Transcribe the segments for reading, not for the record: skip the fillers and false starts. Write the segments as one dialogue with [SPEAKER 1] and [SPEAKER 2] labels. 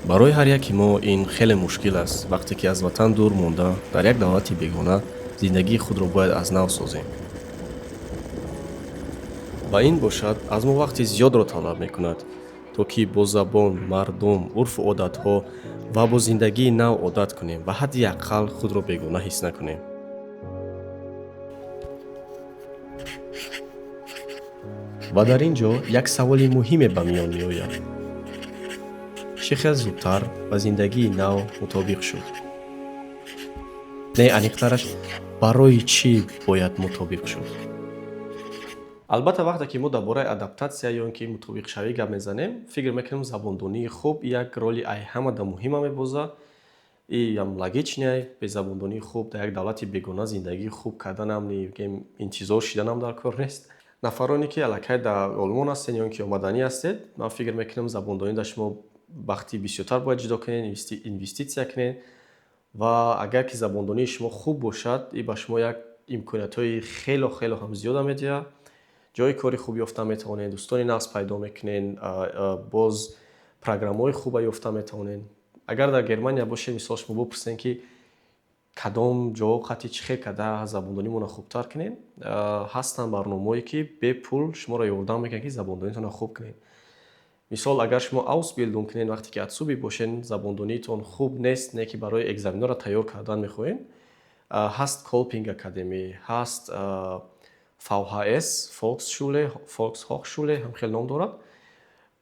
[SPEAKER 1] Барои ҳар яке мо ин хеле мушкил аст, вақте ки аз ватан дур монда, дар як давлати бегона зиндагии худро бояд аз нав созем. Ва ин бошад аз мо вақти зиёдро талаб мекунад, то ки бо забон, мардум, урфу одатҳо ва бо зиндагии нав одат кунем ва ҳадди аққал худро бегона ҳис накунем. Ва дар ин ҷо як саволи муҳиме ба миён меояд: чӣ хел зудтар ба зиндагии нав мутобиқ шуд? Не, аниқтараш, барои чӣ бояд мутобиқ шуд? Албатта, вақте ки мо дар бораи адаптатсия ё ин ки мутобиқшавӣ гап мезанем, фикр мекунем, забондонии хуб як роли ай ҳамада муҳима мебозад. Иам логичный: бе забондонии хуб дар як давлати бегона зиндагии хуб карданам, бигем, интизор шиданам дар кор нест. Нафароне ки аллакай дар Олмон ҳастед ё ин ки омаданӣ ҳастед, ман фикр мекунам, забондонӣ дар шумо вақти бисёртар бояд ҷудо кунед, инвеститсия кунед. Ва агар ки забондонии шумо хуб бошад, и ба шумо як имкониятҳои хело хело ҳам зиёда медиҳад. Ҷои кори хуб ёфта метавонед, дӯстони нағз пайдо мекунед, боз программаҳои хуба ёфта метавонед. Агар дар Германия бошед, мисол, шумо бипурсед, ки кадом ҷо қати чӣ хел карда забондонимонро хубтар кунем, ҳастанд барномаҳое, ки бепул шуморо ёрдам мекунанд, ки забондонитонро хуб кунед. Мисол, агар шумо Ausbildung кунед, вақте ки Azubi бошед, забондониитон хуб нест, не ки барои экзаменҳоро тайёр кардан мехоҳед, ҳаст Kolping Akademie, ҳаст VHS, Volksschule, Volkshochschule, ҳам хел ном дорад.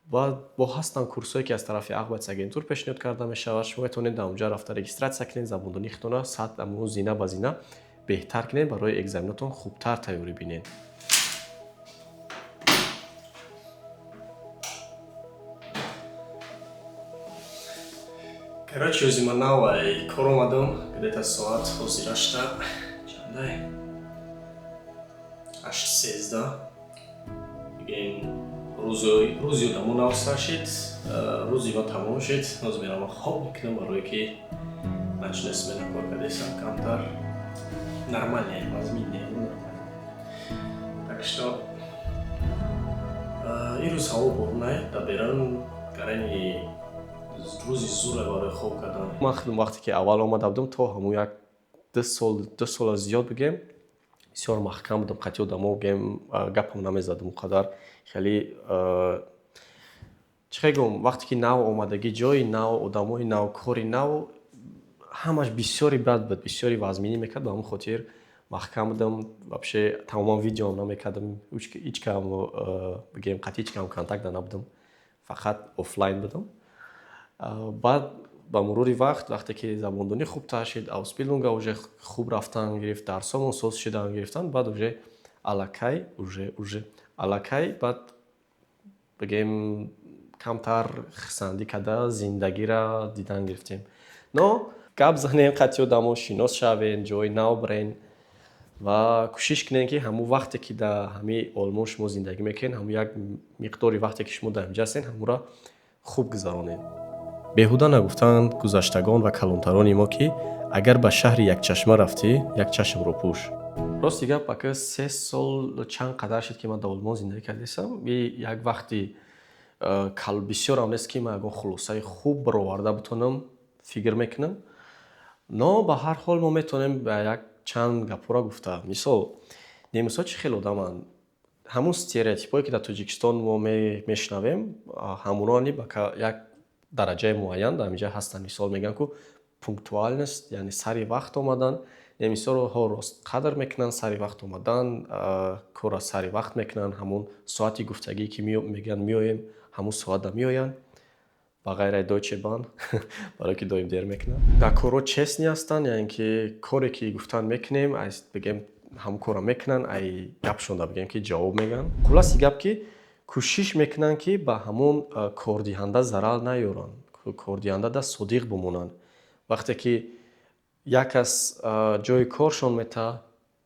[SPEAKER 1] Ва бо ҳастанд курсҳое, ки аз тарафи Arbeitsagentur пешниҳод карда мешавад. Шумо метавонед дар онҷа рафта регистрация кунед, забондонии худтонро сатҳ аму зина ба зина беҳтар кунед, барои экзаменотон хубтар тайёрӣ бинед. Короче, ӯзи ман нав ай кор омадам, где-то соат ҳозир ҳашта чандай, 8:13. Бигем, рӯзи одамо нав сар шид, рӯзи ма тамом шид. Ҳозир меравам, хоб мекунам, барое ки ночной смена кор кардесам, камтар нормально, вазмин не, так что ин рӯз ҳаво борунай, дар берун гарани, рӯзи зуре барои хоб кардан. Ман худам вақте ки аввал омада будам, то ҳамун як 2 сол, 2 сола зиёд бигем, бисёр маҳкам будам қати одамо, бигем, гапам намезадам он қадар хеле. Чӣ хел гӯм, вақте ки нав омадагӣ, ҷои нав, одамои нав, кори нав, ҳамаш бисёри бад буд, бисёри вазминӣ мекард. Ба ҳамон хотир маҳкам будам, вообще тамоман видеоам намекардам, ҳеҷ кам, бигем, қати ҳеҷ кам контакт набудам, фақат офлайн будам. Баъд ба мурури вақт, вақте ки забондонӣ хубтар шид, Ausbildung а уже хуб рафтан гирифт, дарсҳомон соз шидан гирифтанд, баъд уже аллакай уже аллакай баъд, бигем, камтар хисандӣ карда зиндагиро дидан гирифтем. Но гап занем қати одамо, шинос шавем, ҷои нав бирен ва кӯшиш кунем, ки ҳамун вақте ки дар ҳамин Олмон шумо зиндагӣ мекунед, ҳамун як миқдори вақте ки шумо дар инҷа ҳастед, ҳамонро хуб гузаронед. Беҳуда нагуфтаанд гузаштагон ва калонтарони мо, ки агар ба шаҳри якчашма рафтӣ, як чашмро пӯш. Рости гап, ака, 3 сол чанд қадар шуд, ки ман дар Олмон зиндагӣ кардастам. И як вақти бисёрам нест, ки ман ягон хулосаи хуб бароварда бутонам, фикр мекунам. Но ба ҳар ҳол мо метавонем ба як чанд гапҳоро гуфта. Мисол, немисҳо чӣ хел одаманд? Ҳамун стереотипҳое, ки дар Тоҷикистон мо мешунавем, ҳамонони ба як дараҷаи муайян дар инҷа ҳастанд. Мисол, мегӯянд ку пунктуальность, яъне сари вақт омадан. Немисҳоро рост қадр мекунанд сари вақт омадан, корро сари вақт мекунанд, ҳамун соати гуфтагӣ, ки мегӯянд меоем, ҳамун соатда меоянд, ба ғайр аз Deutsche Bahn, барое ки доим дер мекунанд. Дар корҳо честный ҳастанд, яъне ки коре ки гуфтан мекунем, бигем, ҳамун корро мекунанд, ай гапшонда, бигем, ки ҷавоб мегӯянд. Хулоси гап, ки кӯшиш мекунанд, ки ба ҳамон кордиҳанда зарар наёранд, кордиҳандада содиқ бимонанд. Вақте ки як кас ҷои коршон метаҳад,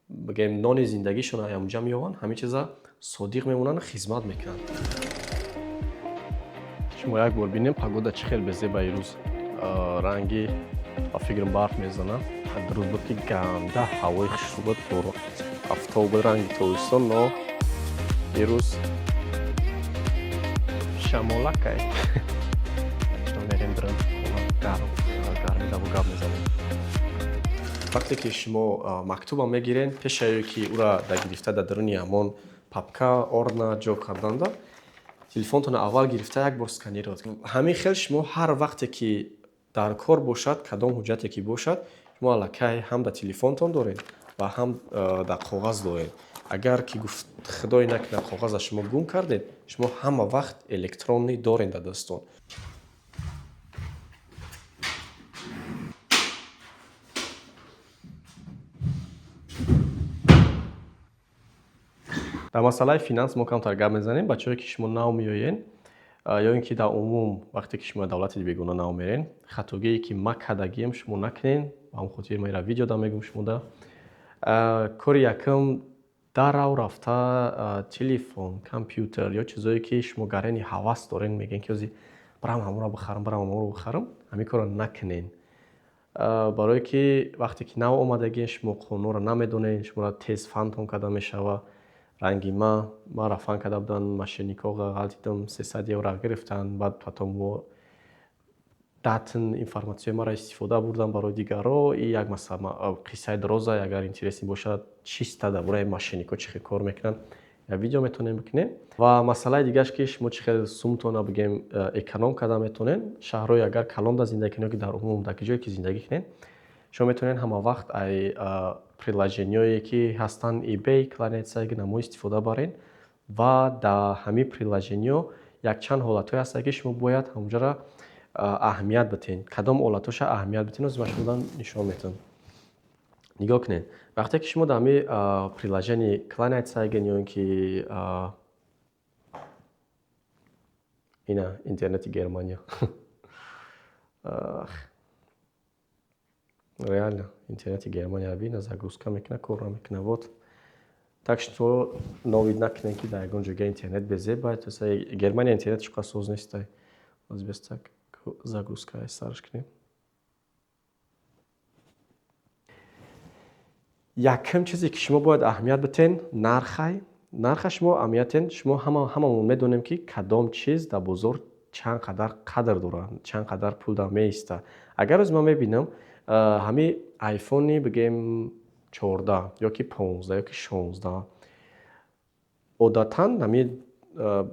[SPEAKER 1] бигем, нони зиндагишон ҳамунҷа меёбанд, ҳамин чиза содиқ мемонанд, хизмат мекунанд. Шумо як бор бинем, погода чӣ хел безеба ирӯз. Ранги, ба фикрам, барф мезанад. Рӯз буд, ки ганда ҳавои хушрӯ буд, афтоб буд, ранги тобистон, но ирӯз шамолакай. Мерем дурун, гарм гармида гап мезанем. Вақте ки шумо мактуба мегирен, пешае ки ӯра да гирифта дар даруни ҳамон папка Ordner ҷо карданда, телефонтонро аввал гирифта як бор сканировать. Ҳамин хел шумо ҳар вақте ки дар кор бошад, кадом ҳуҷҷате ки бошад, шумо аллакай ҳам дар телефонтон доред ва ҳам дар коғаз доред. Агар ки гуфт, худое накунад, коғаза шумо гум кардед, шумо ҳама вақт электронный доред дар дастон. Дар масъалаи финанс мо камтар гап мезанем. Бачаҳое ки шумо нав меоен ё ин ки дар умум вақте ки шумо давлати бегона нав мерен, хатогие ки ма кардагиам, шумо накунен. Ба ҳамн хотир ма ира видео да мегӯм шумода. Кори якум: дарав рафта телефон, компютер ё чизое ки шумо гарени ҳавас дорен, мегӯен ки ози барам ҳамонро бихарам, барам ҳамонро бихарам, ҳамин корро накунен. Барое ки вақте ки нав омадагиен, шумо қонунро намедонед, шуморо тез фандтон карда мешава. Ранги ма, маро фанд карда буданд мошенникҳо, ғалтидам, 300 евро гирифтанд. Баъд потом мо Daten, информатсияи маро истифода бурданд барои дигарро. И як масъала, қиссаи дароза. Агар интересный бошад, чиста дар бораи мошенникҳо чӣ хел кор мекунанд, як видео метавонем бикунем. Ва масъалаи дигараш, ки шумо чӣ хел сумтона, бигем, эконом карда метавонед. Шаҳрҳои агар калонда зиндагӣ кунед ё ки дар умум дар ҷое ки зиндагӣ кунед, шумо метавонед ҳама вақт ай приложениҳое ки ҳастанд, eBay Kleinanzeigen, намо истифода баред. Ва дар ҳамин приложениҳо якчанд ҳолатҳое ҳастанд, ки шумо бояд ҳамонҷоро аҳамият битен. Кадом ҳолатҳоша аҳамият битен, ҳозир ман шумодан нишон метавам. Нигоҳ кунед, вақте ки шумо дар ҳамин приложение Kleinanzeigen ё ин ки ина интернети Германия, реально интернети Германия бина, загрузка мекунад, кор намекунад. Вот так что новид накунед, ки дар ягон ҷойга интернет безеб. Германия интернеташ қадр соз нестай. Ҳозир без так загрузка сарш кунем. Якум чизе ки шумо бояд аҳамият битен, нархай. Нарха шумо аҳамият тен. Шумо ҳамамон медонем, ки кадом чиз дар бозор чанд қадар қадр дорад, чанд қадар пул дар меистад. Агар рӯз ман мебинам, ҳамин айфони, бигем, 14 ё ки 15 ё ки 16, одатан ҳамин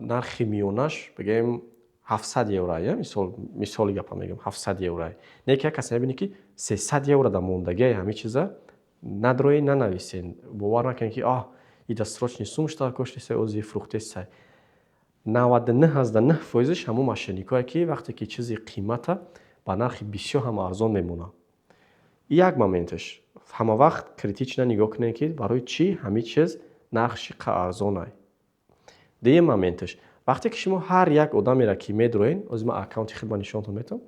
[SPEAKER 1] нархи миёнаш, бигем, 700 евро, мисол, мисоли гапа мегӯям, 700 евро. Не ки як касе мебинӣ, ки 300 евро дар мондагиаи ҳамин чиза, надрои нанависен, бовар накунед, ки а ида срочный сум шуда коштесай, ози фурӯхтесай. 99,9 фоизаш ҳамон мошенникое, ки вақте ки чизи қимата ба нархи бисёр ҳам арзон мемонад. Як моменташ: ҳама вақт критично нигоҳ кунед, ки барои чӣ ҳамин чиз нархши қа арзонай. Дуюм моменташ: вақте ки шумо ҳар як одамеро ки медроен, ози ман аккаунти худма нишонтон метавам,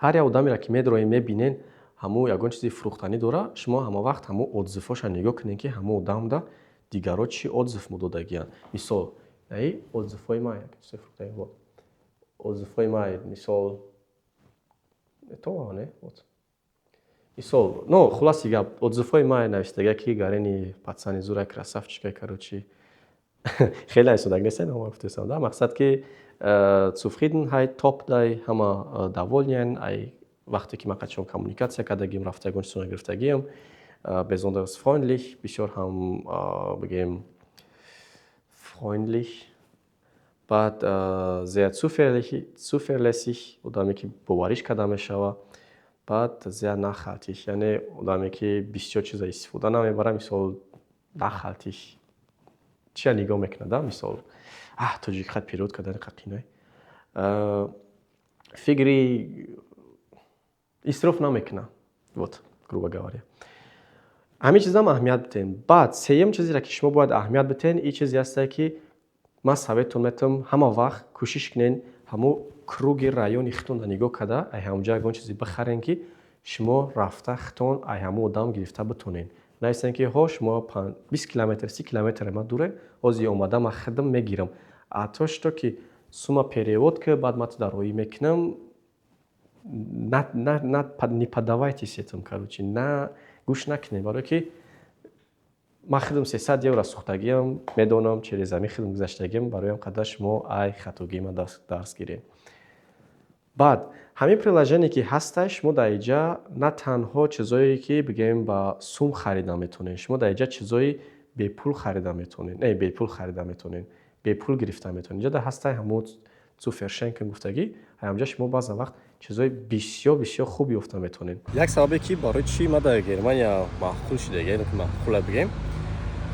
[SPEAKER 1] ҳар як одамеро ки медроен, мебинен, ҳамун ягон чизи фурӯхтанӣ дора, шумо ҳама вақт ҳамун отзывҳоша нигоҳ кунед, ки ҳамун одамда дигарро чӣ отзыв додагиянд. Мисол, наи отзывҳои ман, отзывҳои ман, мисол, не, мисол, но хулоси гап, отзывҳои ман навиштага, ки гарени пацани зура, красавчика, короче, хеле айсодаг нестен, ама гуфтесам да мақсад, ки Zufriedenheit топ дай, ҳама довольныян. Ай вақте ки ман қачон коммуникатсия кардагим, рафта ягон чизро гирифтагиам, besonders freundlich, бисёр ҳам, бигем, freundlich. Баъд sehr zuverlässig, одаме ки бовариш карда мешава. Баъд sehr nachhaltig, яъне одаме ки бисёр чиза истифода намебарад. Мисол, nachhaltig чия нигоҳ мекунад да, мисол, тоҷик хат перевод кардани қақиной, фикри исроф намекунад, вот, грубо говоря. Ҳамин чизам аҳамият битен. Баъд сеюм чизеро ки шумо бояд аҳамият битен, ин чизе ҳастае, ки ман советон метавам: ҳама вақт кӯшиш кунед, ҳамун круги райони худтонро нигоҳ карда, ай ҳамонҷо ягон чизе бихарен, ки шумо рафта худтон ай ҳамун одам гирифта битонед. Нависен, ки ҳо шумо 20 километр, 30 километр ма дуре, ҳозир омада ман худам мегирам, а то что ки сума перевод ки баъд ман ту роӣ мекунам, не поддавайтесь этому, короче, на гӯш накунед. Барое ки ман худам 300 евро сӯхтагиам, медонам, через ҳамин худам гузаштагиам. Барои ҳам қадар шумо ай хатогии ман дарс гиред. Баъд ҳамин приложение ки ҳастай, шумо дар иҷа на танҳо чизое ки бигӯем ба сум харида метавонед, шумо дар иҷа чизои бепул харида метавонед, не, бепул харида метавонед, бепул гирифта метавонед. Инҷа дар ҳастай ҳамун zu verschenken гуфтагӣ, ҳамҷа шумо баъзан вақт чизои бисёр бисёр хуб ёфта метавонед. Як сабабе ки барои чӣ ма дар Германия маъқул шудага, ки маъқула бигем,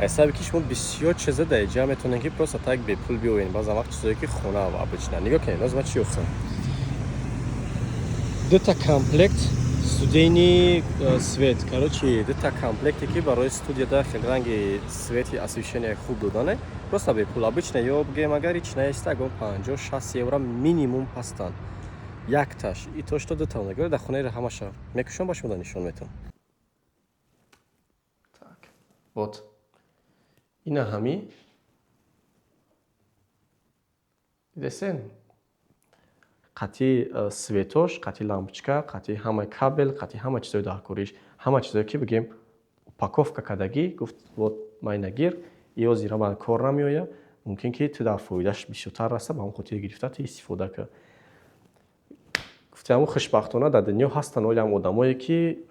[SPEAKER 1] сабабе ки шумо бисёр чиза дар иҷа метавонед ки просто так бепул биёвед. Баъзан вақт чизое ки хона обычно. Нигоҳ кунед, ҳозир ман чӣ ёфтам. Дута комплект студийный свет, короче, дута комплекте ки барои студияда хеле ранги свети освещения хуб додане, просто бепул. Обычно ё бигем, агар ҳеч наеста, ягон 50-60 евро минимум ҳастанд якташ, и то что дута. Дар хонаи ҳамаша мекушам, ба шумо нишон метавам. Так, вот ина ҳами дидесен, қатъи светош, қатъи лампочка, қатъи ҳама кабел, қатъи ҳама чизои даркориш, ҳама чизое ки бигем упаковка кардагӣ. Гуфт: вот, майна гир, ё зира ман кор намеояд, мумкин ки ту дар фоидааш бисёртар раста, ба ҳамон хотир гирифта ту истифода кар. Гуфти ҳамун, хушбахтона дар дунё ҳастанд оли ҳам одамое ки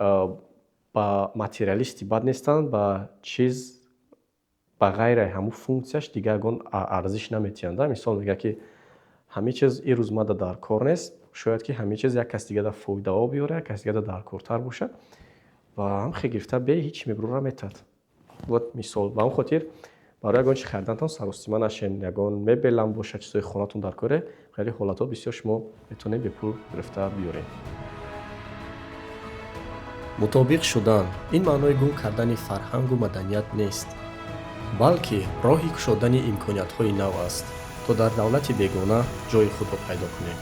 [SPEAKER 1] ба материалисти бад нестанд, ба чиз ба ғайри ҳамун функсияш дигар ягон арзиш наметиҳанд. Мисол, мегӯяд ки ҳамин чиз ирӯз мада дар кор нест, шояд ки ҳамин чиз як кас дигар фоидаҳо биёрад, як кас дигар даркортар бошад, ва ҳам хел гирифта бе ҳеҷ меброра метад. Вот мисол, ба ҳамон хотир барои ягон чи харидантон саросима нашен, ягон мебелам бошад, чизои хонатон дар коре, хеле ҳолатҳо бисёр шумо метавонед бепул гирифта биёред. Мутобиқ шудан ин маънои гум кардани фарҳангу маданият нест, балки роҳи кушодани имкониятҳои нав аст, то дар давлати бегона ҷои худро пайдо кунем.